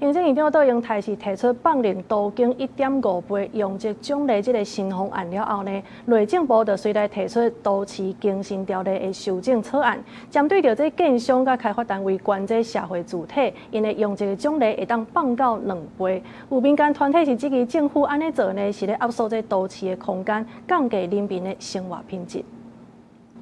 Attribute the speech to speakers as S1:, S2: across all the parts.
S1: 行政院長卓榮泰是提出放任都更1.5倍容積獎勵這个新方案了後呢，內政部就隨來提出都市更新條例的修正草案，針對著這建商佮開發單位懸這社會住體，𪜶的容積的獎勵會當放到2倍。有民間團體是質疑政府按呢做呢，是咧壓縮這都市的空間，降低人民的生活品質。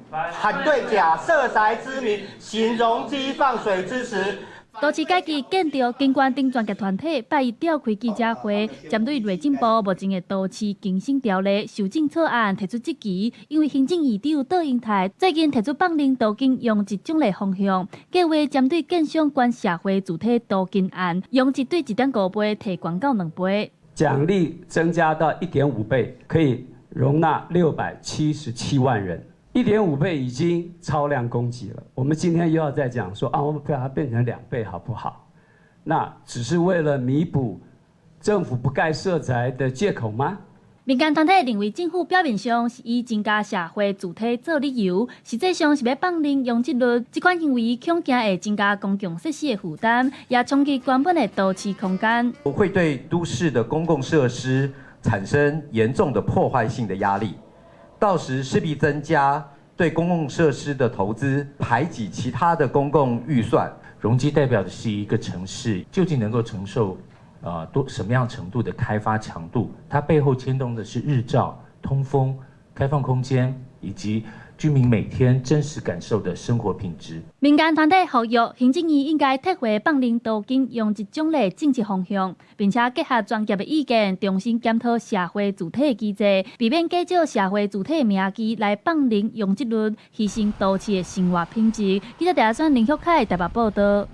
S2: 反對假設宅之名，行容積放水之實。
S3: 都市改革建築景觀等專業團體拜一召開記者會，針對內政部目前的都市更新條例修正草案提出質疑，因為行政院長卓榮泰最近提出放任都更容積獎勵方向，計劃針對建商懸社會住體都更案，容積對1.5倍提懸到2倍。
S4: 獎勵增加到1.5倍，可以容納677萬人。1.5倍已經超量供給了，我們今天又要再講說啊，我們把它變成2倍好不好？那只是為了彌補政府不蓋社宅的借口嗎？
S3: 民間團體認為政府表面上是以增加社會住體做理由，實際上是欲放任容積率。這款行為恐驚會增加公共設施的負擔，也衝擊原本的都市空間。
S5: 會對都市的公共設施產生嚴重的破壞性的壓力。到時勢必增加對公共設施的投資，排擠其他的公共預算。
S6: 容積代表的是一個城市究竟能夠承受多什麼樣程度的開發強度？它背後牽動的是日照、通風、開放空間以及居民每天真實感受的生活品質。
S3: 民間團體呼籲行政院應該撤回放任都更容積獎勵政策方向，並且結合專業的意見，重新檢討社會住體的機制，避免假借社會住體的名義來放任容積率，犧牲都市的生活品質。記者鄭選林旭凱台北報道。